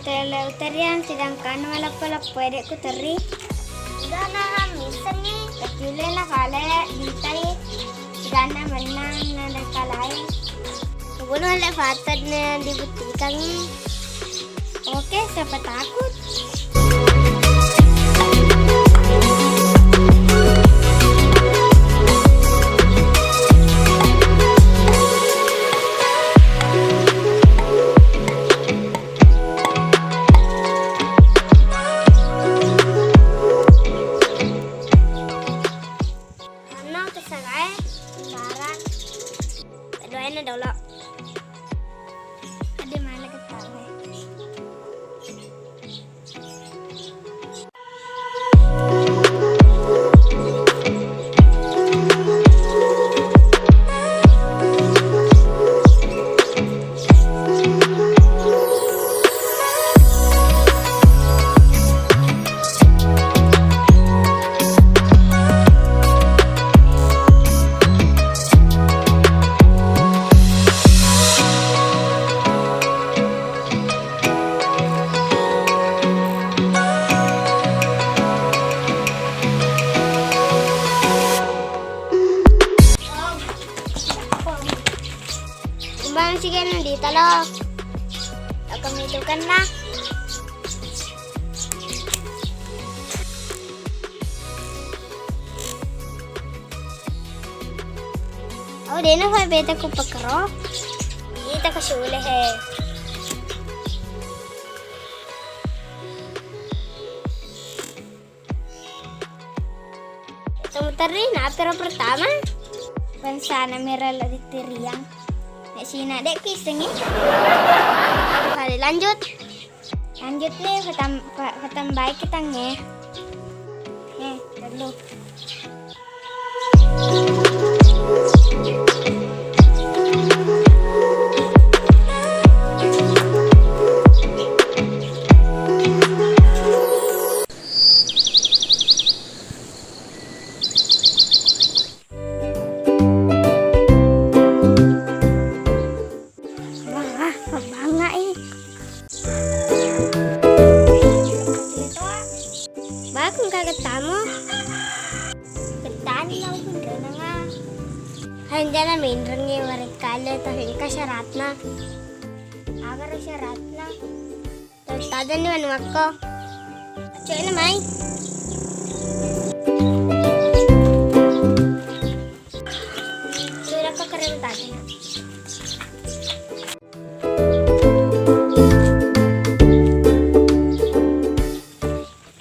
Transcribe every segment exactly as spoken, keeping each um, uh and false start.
Lele uteriang sedangkan maleppo-leppo de' kuterri. Gana missenni, kecilena kale ditai. Gana menang nada kalae. Bunuh le fatad ne dibuktikangi. Oke, siapa takut? Anno kesalae barang. Doain dolo. Ada mana ketawa? Kumbang sigana di talo. Aku mitukanna. Oh, dena fa beta ku pekero. Ita ko sule he. Temu terri, na apero pertama. Bangsana merala diteriang. Nek sina dek kisengi. Kali lanjut. Lanjut nih, patam-, pa-, patambai ketangnge. Nih, dulu. Wah, pabbangai. Bakung kaget tamu. Kettani lau kunrenanga. Hanjana minrengi warekkale, tapi engka syaratna. Agaro syaratna? Tadanni manuakko. Cek na mai. Sudah kau keren tadi.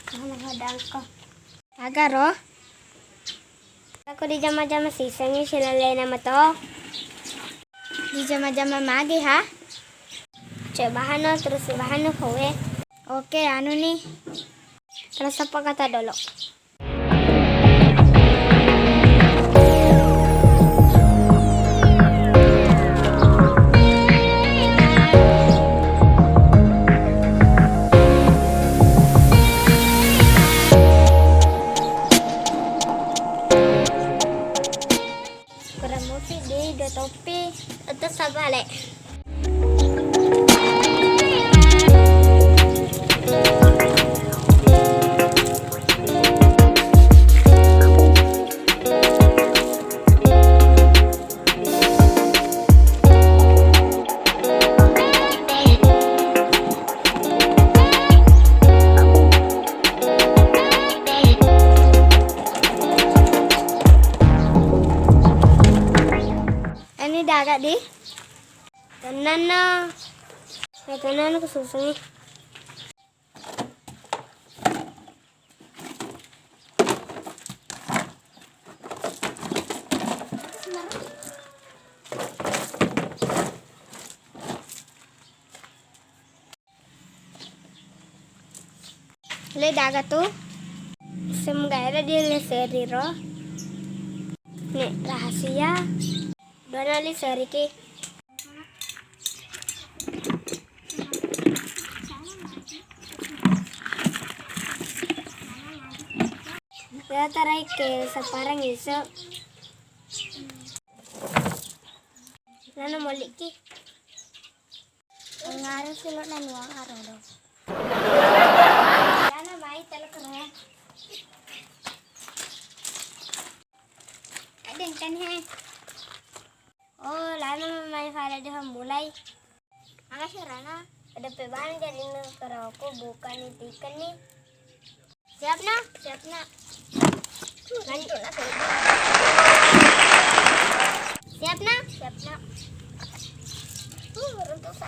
Kamu hadang kau. Agaro. Aku dijama-jama sisengngi silellena mato. Dijama-jama magi ha? Cek bahanna, terus bahanna kowe. Oke, anu nih. Terus apa kata dolo? Kurang mupi di dua topi. Atau sabale. Ini daga di. Tenang no. Ya, tenang no, kesusungi. Le daga tu. Semoga ada di le seriro. Nek rahasia. Dona li seriki. Ya tarai ke saparang iso. Nana moliki. Ngaro silo nanuang arodo. Lana mai telekere. Ada engkani he. Oh, lana mai fala di hambulai. Makasih Rana. Ada pebang jadi karaoke bukan ikan nih. Siap, Nak? Siap, Nak. Lanjut, Nak. Siap, Nak? Siap, Nak. Uh, runtuk sa.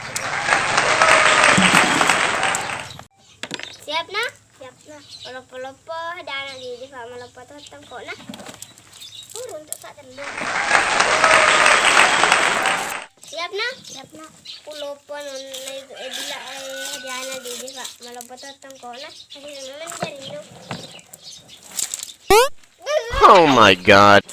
Siap, Nak? Siap, Nak. Maloppo-loppo, dana di, di fa maloppo to tengkona. Uh, runtuk sa tellu. Siap, Nak? Siap, Nak. Ku loppo non, eh, bila, eh, diana di, di fa maloppo to tengkona. Masih memang jarindu. Oh my God.